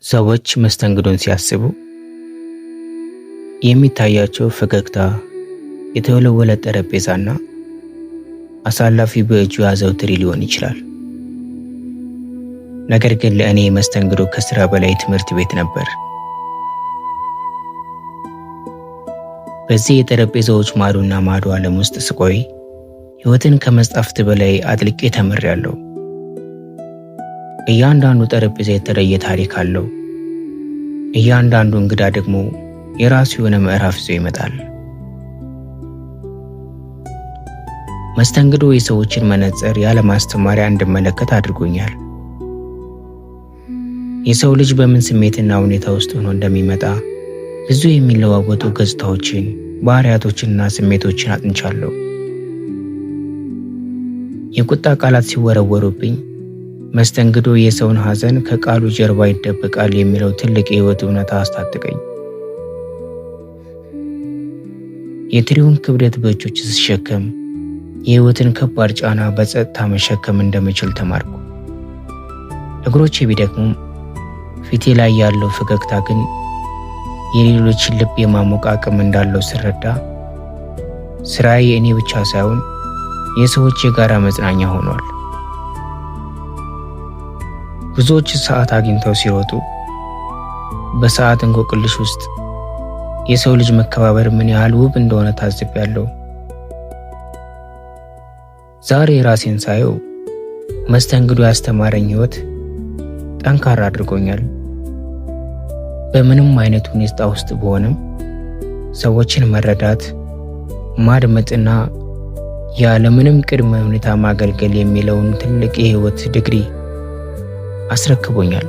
ሰዎች መስተንግዶን ሲያስቡ የሚታያቸው ፈገግታ፣ የተወለወለ ጠረጴዛና አሳላፊ በእጁ የያዘው ትሪ ሊሆን ይችላል። ነገር ግን ለእኔ መስተንግዶ ከስራ በላይ ትምህርት ቤት ነበር። በዚህ የጠረጴዛዎች ማዶና ማዶ ዓለም ውስጥ ስቆይ ሕይወትን ከመጻሕፍት በላይ አጥልቄ ተምሬያለሁ። እያንዳንዱ ጠረጴዛ የተለየ ታሪክ አለው። እያንዳንዱ እንግዳ ደግሞ የራሱ የሆነ ምዕራፍ ይዞ ይመጣል። መስተንግዶ የሰዎችን መነጽር ያለ ማስተማሪያ እንድመለከት አድርጎኛል። የሰው ልጅ በምን ስሜትና ሁኔታ ውስጥ ሆኖ እንደሚመጣ ብዙ የሚለዋወጡ ገጽታዎችን፣ ባህሪያቶችንና ስሜቶችን አጥንቻለሁ። የቁጣ ቃላት ሲወረወሩብኝ መስተንግዶ የሰውን ሐዘን ከቃሉ ጀርባ ይደበቃል የሚለው ትልቅ የሕይወት እውነታ አስታጠቀኝ። የትሪውን ክብደት በእጆች ስሸከም የሕይወትን ከባድ ጫና በጸጥታ መሸከም እንደምችል ተማርኩ። እግሮቼ ቢደክሙም ፊቴ ላይ ያለው ፈገግታ ግን የሌሎችን ልብ የማሞቅ አቅም እንዳለው ስረዳ ስራዬ የእኔ ብቻ ሳይሆን የሰዎች የጋራ መጽናኛ ሆኗል። ብዙዎች ሰዓት አግኝተው ሲሮጡ በሰዓት እንቆቅልሽ ውስጥ የሰው ልጅ መከባበር ምን ያህል ውብ እንደሆነ ታዝቤያለሁ። ዛሬ ራሴን ሳየው መስተንግዶ ያስተማረኝ ሕይወት ጠንካራ አድርጎኛል። በምንም አይነት ሁኔታ ውስጥ ብሆንም ሰዎችን መረዳት፣ ማድመጥና ያለምንም ቅድመ ሁኔታ ማገልገል የሚለውን ትልቅ የሕይወት ዲግሪ አስረክቦኛል።